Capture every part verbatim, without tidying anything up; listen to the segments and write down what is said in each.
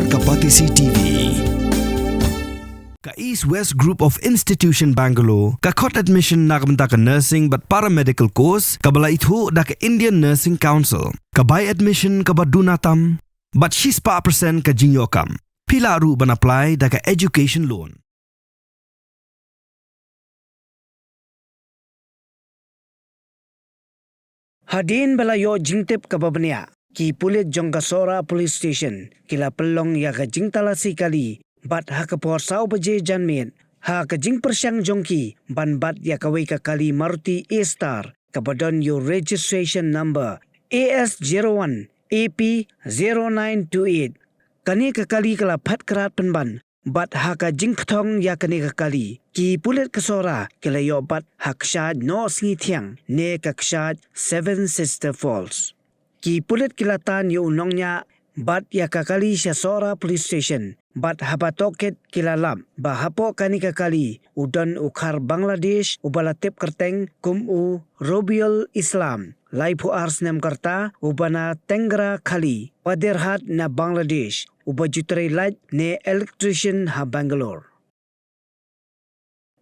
Ka Batesi T V. Ka East West Group of Institution Bangalore ka khot admission na ka bynta ka nursing bad paramedical course kaba la ithuh da ka Indian Nursing Council. Ka bai admission kaba duna tam bad shispah percent ka jingïoh kam. Phi lah ruh ban apply da ka education loan. Hadien ba la ïoh jingtip kaba bniah, ki pulit jong ka Sohra Police Station ki la pynlong ïa ka jingtalasi kali bad ha ka por saw baje janmiet, ha ka jingpyrshang jong ki ban bat ïa kawei ka kali Maruti A-Star kaba don ïa u registration number A S zero one A P zero nine two eight. Kane ka kali ka la phet krad pynban bad ha ka jingkthong ïa kane ka kali, ki pulit ka Sohra ki la ïoh bat ha ka kshaid Nohsngi Thiang ne ka kshaid Seven Sister Falls. Ki pulit ki la tan ïa u nongñiah bad ïa ka kali sha Sohra Police Station bad haba tohkit ki la lap ba hapoh kane ka kali u don u khar Bangladesh uba la tip kyrteng kum u Robiul Islam, laiphew ar snem ka rta, uba na Tenggara Khali, Paderhat na Bangladesh, uba ju trei lait ne electrician ha Bangalore.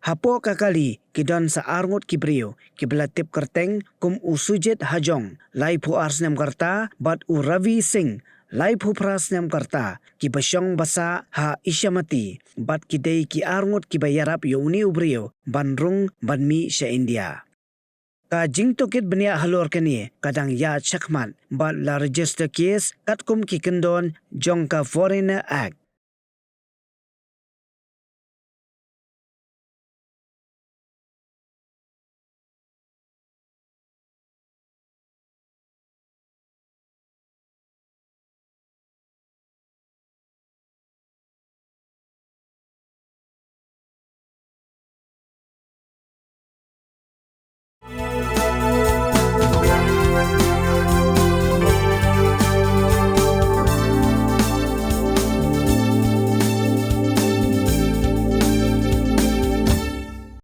Hapoh ka kali ki don sa arngut ki briew kiba la tip kyrteng kum u Sujit Hajong, laiphew ar snem ka rta, bad u Ravi Singh, laiphew phra snem ka rta, kiba shong basa ha Ishamati, bad ki dei ki arngut kiba ïarap ïa une u briew ban rung ban mih sha India. Ka jingtohkit bniah halor kane ka dang ïaid shakhmat bad la register case katkum ki kyndon jong ka Foreigner Act.